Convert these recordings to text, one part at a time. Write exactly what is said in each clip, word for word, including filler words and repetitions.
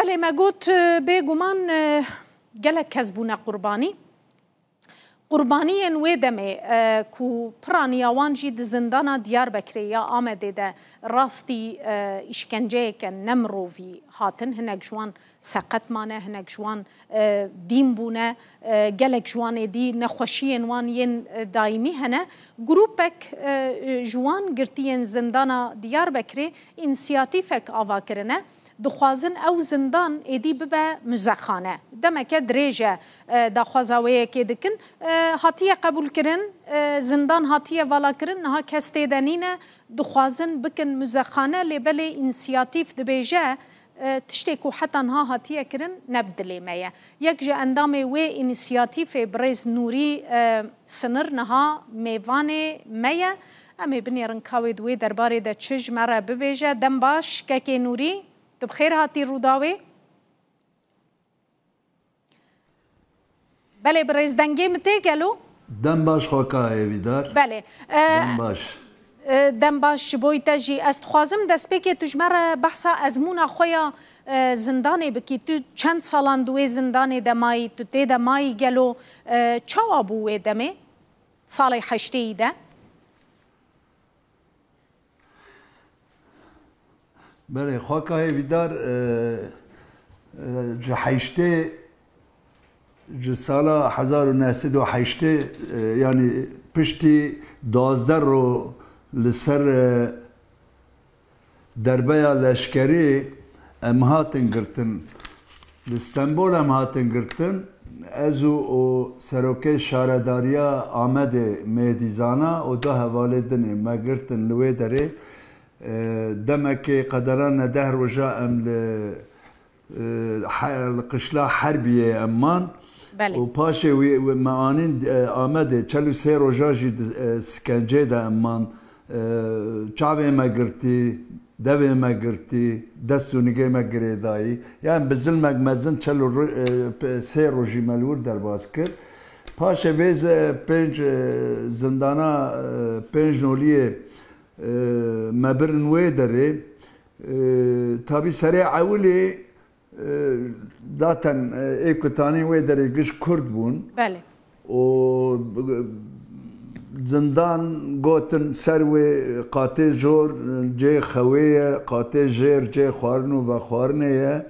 Belê me got, e, bêguman, e, gelek kes bûne qurbanî. Qurbaniyên wê demê, e, ku piraniya wan jî di zindana Diyarbekirê ya Amedê de rastî, e, îşkenceyeke nemirovî hatin. Hinek ji wan seqet mane, hinek ji wan, e, dîn bûne, e, gelek ji wan êdî nexweşiyên wan yên, e, daîmî hene. Grûpek, e, ji wan girtiyên zindana Diyarbekirê însiyatîfek ava kirine. Dixwazin ew zindan êdî bibe muzexane. Demeke dirêj e, e, daxwaza wê yekê dikin. E, hatiye qebûlkirin, e, zindan hatiye valakirin, niha kes tê de nîne. Dixwazin bikin muzexane, lê belê însiyatîf dibêje, e, tiştê ku heta niha hatiye kirin ne bi dilê me ye. Yek ji endamê wê însiyatîfê birêz Nûrî, e, Sinir niha mêvanê me ye. Em ê binêrin ka wê di wê derbarê de çi ji me re bibêje. Dem baş, kekê Nûrî, tu bi xêr hatî Rûdawê. Belê birêz, dengê min tê gelo? Dem baş xweka Hêvîdar. Belê. E, Dem baş. E, dem baş ji bo te jî. Ez dixwazim destpêkê tu ji me re behsa ezmûna xwe ya, e, zindanê bikî. Tu çend salan di wê zindanê de mayî? Tu tê de mayî gelo? E, çawa bû wê demê? Salê heştê yî de? Belê, xweka Hêvîdar, e, e, ji heştê, ji sala hezar û neh sed û heştê, e, yanî piştî duwazdeh ro li ser, e, derbeya leşkerî em hatin girtin. Li Stenbol em hatin girtin. Ez û, û serokê şaredariya Amedê Mêhdî Zana û du hevalê din ê me girtin li wê derê. E, demekê qedera ne deh roja em li, e, he-, li qişla Herbiyê em man. Belê. Û paşê wî, wî me anîn, e, Amedê, çel û sê roja jî di, e, sikencê de em man. E, çavê me girtî, devê me girtî, dest û nigê me girêdayî. Yani bi zilmek mezin çel û ro-, e, pe-, sê rojî me li wir derbas kir. Paşê vê ze-, pênc, e, zindana, e, pênc noliyê, e, me birin wê derê. E, tabî serê ewilê E, zaten, e, ê ku tanî wê derê giş Kurd bûn. Belê. Û zindan gotin ser wê qatê jor cê xewê ye, qatê jêr cê xwarin û vexwarinê ye.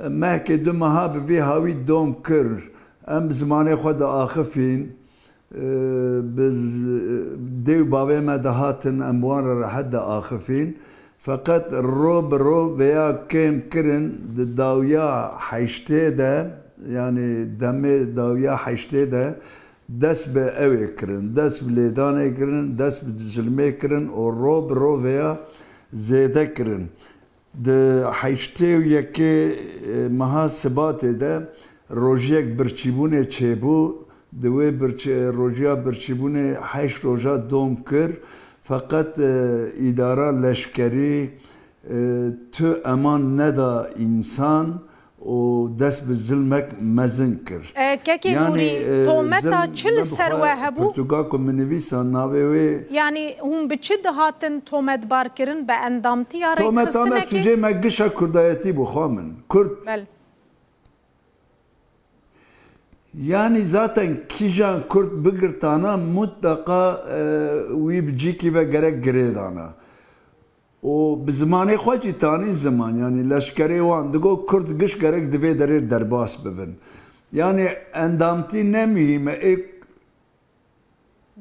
Mehkê du meha bi vî hawî dom kir. Em bi zimanê xwe diaxifîn. Bi z-, dê û bavê me dihatin, em bi wan re rehet diaxifîn. Feqet ro bi ro vêya kêm kirin, di dawiya heştê de, yanî demê dawiya heştê de dest bi ewê kirin, dest bi lêdanê kirin, dest bi zilmê kirin û ro bi ro vêya zêde kirin. Di heştê û yekê, e, meha Sibatê de rojiyek birçîbûnê çêbû. Di wê birçî-, rojiya birçîbûnê heşt roja dom kir. Feqet, e, îdara leşkerî, e, tu eman neda însan û dest bi zilmek mezin kir. E, kekê Yanî, Nûrî, e, tometa zilm çi li ne bi ser xwe we hebû? Pirtûka ku min nivîsa navê wê Yanî hûn bi çi dihatin tometbar kirin? Bi endamtiya Tometa me rêkxistinekê? Sûcê me gişa kurdayetî bû, xwa min. Kurd. Bel. Yanî zaten kîjan Kurd bigirtana mutleqa, e, wî bi cîkî ve gerek girêdana. Û bi zimanê xwe jî tanî ziman, yanî leşkerê wan digot Kurd giş gerek di vê derê derbas bibin. Yanî endamtî ne muhîm e, ê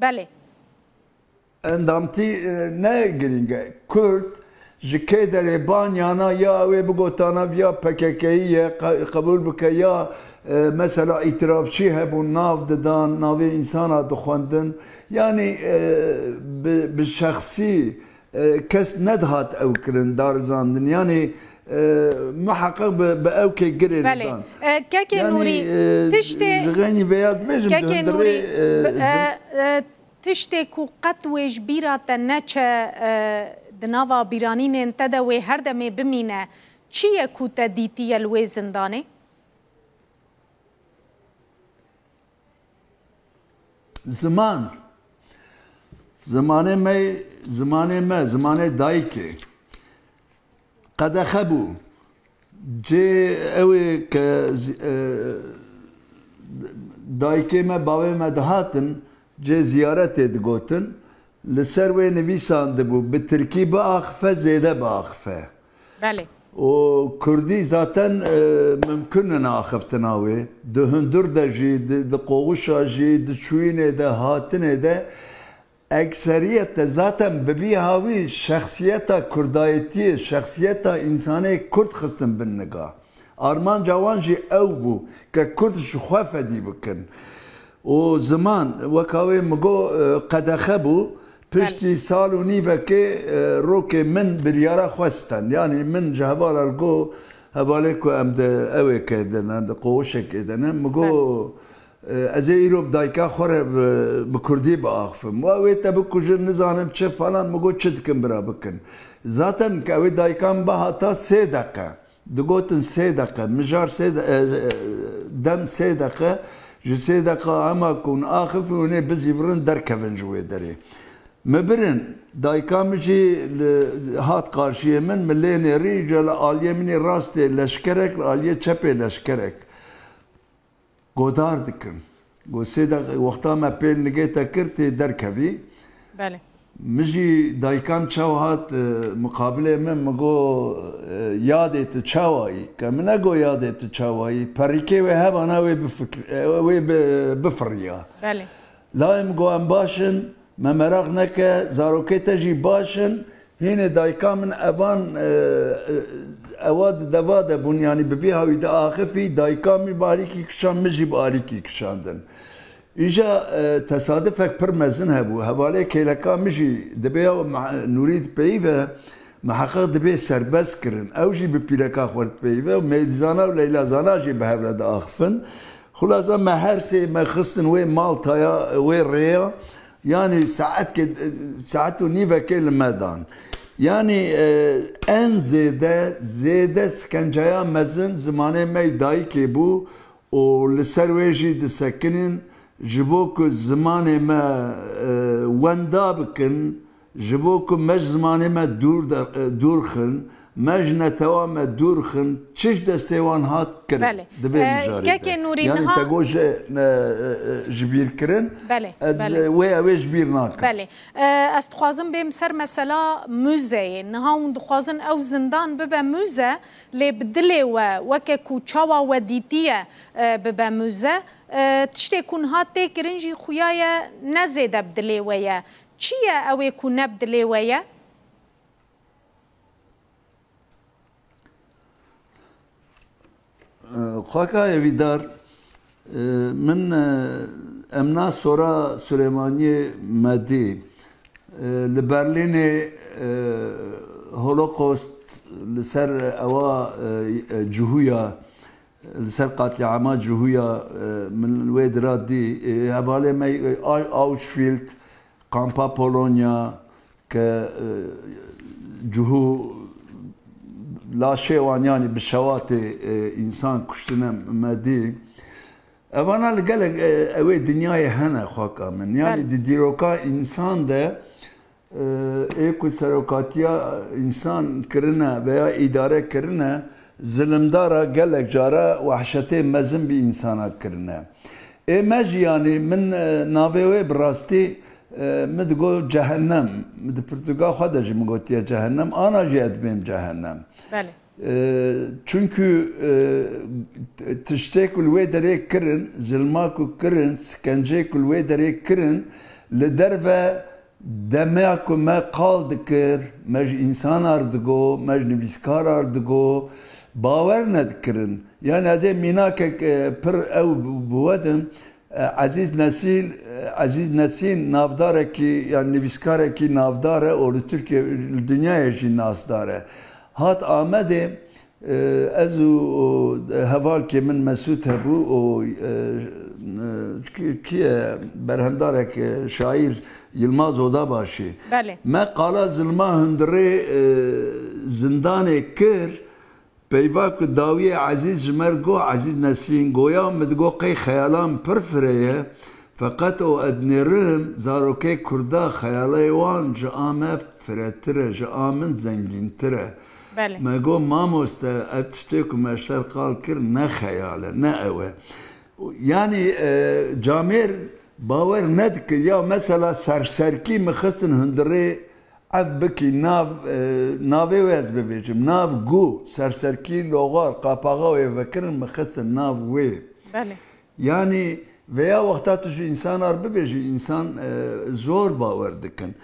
Belê. Endamtî, e, ne girîng e. Kurd ji kê derê banyana ya ew ê bigotana viya P K K'yî ye, qe-, qebûl bike ya, e, mesela îtirafçî hebûn, nav didan, navê însana dixwendin. Yanî, e, bi, bi şexsî, e, kes nedihat ew kirin, darizandin. Yanî, e, muheqeq bi, bi ew kê girê Belê. didan. E, kekê Yanî, Nûrî, e, tiştê ji xeynî vêya dibêjim, di Kekê hundirê, Nûrî, e, bi, zin- e, e, tiştê ku qet wê ji bîra te neçe, e, di nava bîranînên te de wê her demê bimîne, çi ye ku te dîtiye li wê zindanê? Ziman. Zimanê me, zimanê me, zimanê dayikê. Qedexe bû. Cê ew ê ke zi-, e, dayikê me, bavê me dihatin, cê ziyaretê digotin, li ser wê nivîsandibû, bi tirkî biaxife, zêde biaxife. Belê. Û kurdî zaten, e, mimkun in axiftina wê. Di hundir de jî, di, di qoxişa jî, di çûyînê de, hatinê de, ekseriyet de zaten bi vî hawî şexsiyeta kurdayetiyê, şexsiyeta însanê kurd xistin bin niga. Armanca wan jî ew bû ke kurd ji xwe fedî bikin. Û ziman, weka wê min got, e, qedexe bû. Piştî Belê. sal û nîvekê, e, rokê min biryara xwe stend. Yanî min ji hevala li got, hevalê ku em di ewêkê de ne, di qoşekê de ne, min got, e, ez ê îro bi dayika xwe re bi, bi kurdî biaxifim. Wa wê te bikujin, nizanim çi falan, min got, çi dikin bira bikin. Zaten ke ew ê dayika min bihata sê deqe. Digotin sê deqe, mijar sê de-, e, e, dem sê deqe, ji sê deqa hema ku hûn axifin, hûn ê bizîvirin, derkevin ji wê derê. Me birin, dayika min jî li, hat qarşiyê min, min lê nêrî, ji li aliyê min ê rastê leşkerek, li aliyê çepê leşkerek. Godar dikin. Go sê deq-, wexta me pêl nigê te kir, tê derkevî. Belê. Min jî dayikam çawa hat, e, muqabilê min, min go, e, yadê tu çawayî? Ke min ne go yadê tu çawayî, perîkê wê hebana wê bifikr-, e, wê bi-, bifiriya. Belê. Layê min go em baş in, me meraq neke, zarokê te jî baş in, hînê dayika min evan, e, e, ewa di deva de bûn, yanî bi vî hawî diaxifî, dayika min bi alîkî kişand, min jî bi alîkî kişandin. Îja, e, tesadifek pir mezin hebû. Hevalê kêleka min jî dibê ya me-, Nûrî di peyî ve, miheqeq dibê serbest kirin. Ew jî bi pîleka xwe di peyî ve û Mêdî Zana û Leyla Zana jî bi hev re diaxifin. Xulasa me her sê me xistin wê maltaya, wê rêya. Yanî saetkê, saet û nîvekê li me dan. Yanî, e, en zêde, zêde sikenceya mezin zimanê me yê dayikê bû û li ser wê jî disekinin, ji bo ku zimanê me, e, wenda bikin, ji bo ku me ji zimanê me dûr de, e, dûr xin, me ji netewa me dûr xin, çi ji destê wan hat kirin Belê. di vê E, mijarê kekê de. Nûrî, Yanî niha te got ji, e, e, e, ji bîr kirin, Belê, ez, belê. e, wê ew ê ji bîr nakim. Belê. E, ez dixwazim bêm ser mesela muzeyê. Niha hûn dixwazin ew zindan bibe muze, lê bi dilê we, weke ku çawa we dîtiye, e, bibe muze. E, tiştê ku niha tê kirin jî xuya ye ne zêde bi dilê we ye. Çi ye ew ê ku ne bi dilê we ye? Xweka Evîdar, e, min, e, em na sora Silêmaniyê me dî. E, li Berlînê, e, Holocaust li ser ewa, e, e, Cihûya, li ser qatlîama Cihûya, e, min wê dira dî. E, hevalê me, e, Au-, Auschwitz, kampa Polonya, ke, e, cihû laşê wan, yanî bi şewatê, e, însan kuştine me dî. Evana li gelek, e, ew ê dinyayê hene xweka min. Yanî Belê. di dîroka însan de, e, ê ku serokatiya însan kirine veya îdare kirine, zilimdara gelek cara wehşetê mezin bi însana kirine. Ê me jî, yanî min, e, navê wê bi rastî, e, min digot cehennem. Min di pirtûka xwe de jî min gotiye cehennem. Ana jî ez dibêm cehennem. Belê. E, çunkî, e, tiştê ku li wê derê kirin, zilma ku kirin, sikencê ku li wê derê kirin, li derve Dema ku me qal dikir, me ji însanar digo, me ji nivîskarar digo, bawer nedikirin. Yanî ez ê mînakek, e, pir ew bi we dim, e, Ezîz Nesîn, e, Ezîz Nesîn navdarekî, yanî nivîskarekî navdar e û li Tirkiye, li dinyayê jî nasdar e. Hat Amedê, Ee, ez û, û hevalkê min Mesûd hebû û, e, e, kî-, kî ye, berhemdarek, e, şaîr Yilmaz Odabaşî. Belê. Me qala zilma hundirê, e, zindanê kir, peyva ku dawiyê Ezîz ji me re got, Ezîz Nesîn, goya min digot qey xeyalan pir firê ye, feqet o ez dinêrim, zarokê kurda xeyalê wan ji a me firetir e, ji a min zengîntir e. Belê. Me got, mamoste, ev tiştê ku me ji te qal kir ne xeyal e, ne ew e. Yanî, e, camêr bawer nedikir. Ya mesela serserkî min xistin hundirê ev bikî nav, e, navê wê ez bivêjim. Nav gu, serserkî logar, qapaxa wê vekirin min xistin nav wê. Belê. Yanî veya wexta tu ji însanar bibêjî, însan, e, zor bawer dikin.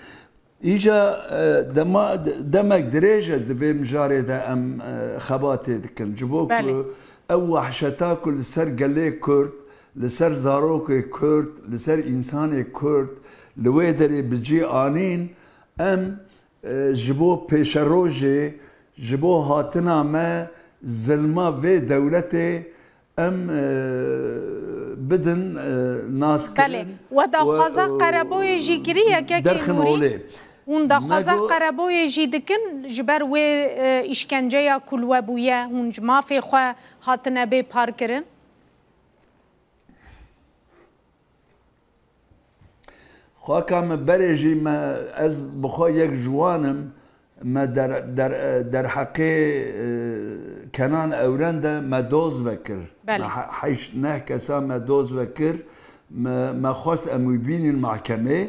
Îja, e, dema, demek dirêj e di vê mijarê de em, e, xebatê dikin. Ji bo Belê. ku ew wehşeta ku li ser gelê Kurd, li ser zarokê Kurd, li ser însanê Kurd, li wê derê bi cî anîn, em, e, ji bo pêşerojê, ji bo hatina me zilma vê dewletê, em, e, bidin, e, naskirin Belê. We daxwaza û, e, Qereboyê jî kiriye, kekê derxin Nûrî? holê. Hûn daxwaza Me got Qereboyê jî dikin, ji ber wê, e, îşkenceya ku li we bûye, hûn ji mafê xwe hatine bê parkirin? Xaka min berê jî me, ez bi xwe yek ji wan im, me der, der, derheqê, e, Kenan Ewren de me doz vekir. Belê. Me he-, heşt neh kesa me doz vekir. Me, me xwest em wî bînin mahkemê.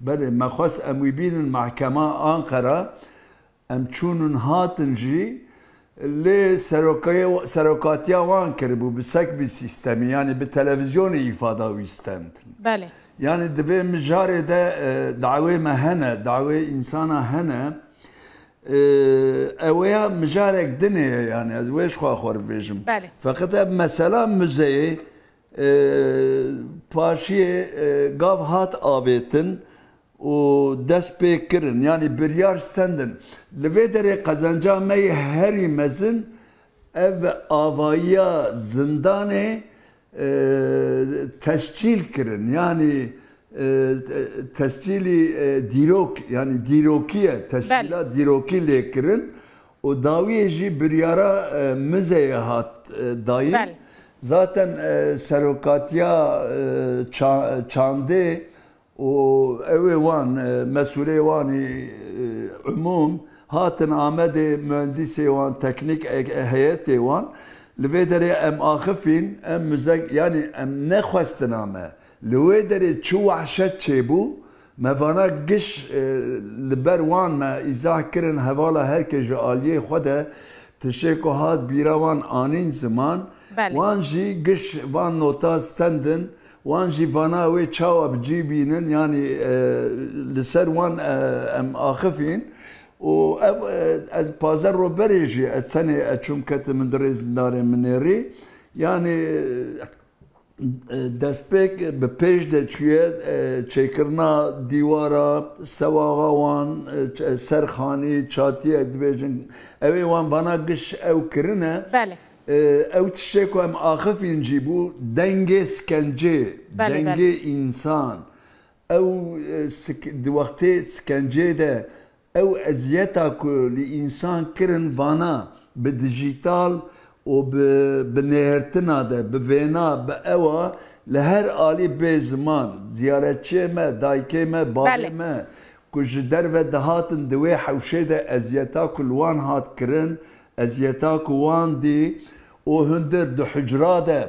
Belê, me xwest em wî bînin mahkema Anqera. Em çûnin hatin jî, lê serokayê-, serokatiya wan kiribû bi sekbî sîstemî, yanî bi televîzyonê îfada wî stend. Belê. Yanî di vê mijarê de, e, dawê me hene, dawê însana hene. E, ew ya mijarek din e, yanî ez wê ji xwe xwe bibêjim. Belê. Feqet ev mesela muzeyê, e, paşiyê, e, gav hat avêtin û dest pê kirin, yanî biryar stendin. Li vê derê qezenca me yê herî mezin ev avayiya zindanê, e, tescîl kirin, yanî, e, tescîlî, e, dîrok, yanî dîrokî ye, tescîla Belê. dîrokî lê kirin û dawiyê jî biryara, e, muzeyê hat, e, dayîn. Belê. Zaten, e, serokatiya, e, ça-, çandê û ew ê wan, e, mesûlê wan î, e, umûm hatin Amedê, mühendîsê wan, teknîk, e, e, heyetê wan. Li vê derê em axifîn, em muzek, yanî em nexwestina me. Li wê derê çi wehşet çêbû, me vana giş, e, li ber wan me îzah kirin, hevala herkê ji aliyê xwe de tiştê ku hat bîra wan anîn ziman, Belê. wan jî giş van nota stendin, wan jî vana wê çawa bi cî bînin, yanî, e, li ser wan, e, em axifîn. Û ev, e, ez pazdeh roj berê jî ez tenê ez çûm ketim min di rêzindarê min nêrî. Yanî, e, destpêk bi pêş de çûye, e, çêkirina dîwara, sewaxa wan, e, ç-, e, serxanî, çatiyek dibêjin. Ew ê wan vana giş ew kirine. Belê. E, ew tiştê ku em axifîn jî bû, dengê skencê, Belê, dengê belê. însan. Ew, e, sik-, di wextê skencê de ew eziyeta ku li însan kirin vana bi dijîtal û bi, bi nêrtina de, bi vêna, bi ewa li her alî bê ziman, ziyaretçiyê me, dayikê me, bavê Belê. me ku ji derve dihatin di wê hewşê de eziyeta ku li wan hat kirin, eziyeta ku wan dî û hundir di hucra de,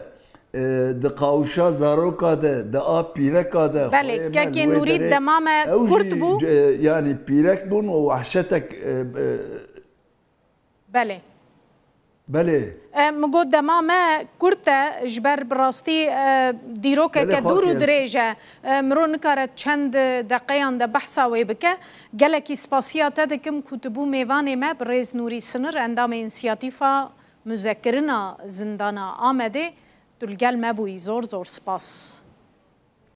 e, di qawişa zaroka de, di a pîreka de, Belê, xweyê me kekê li wê Nûrî derê, dema me ew kurt jî, bû. e, yanî pîrek bûn û wehşetek, e, e, Belê. Belê. E, min got dema me kurt e, ji ber bi rastî, e, dîrokeke Belê, dûr û xatiye. dirêj e. E, miro nikare çend deqeyan de behsa wê bike. Gelekî spasiya te dikim ku tu bû mêvanê me, birêz Nûrî Sinir, endamê Însiyatîfa Muzekirina Zindana Amedê. Tu li gel me bûyî, zor zor spas.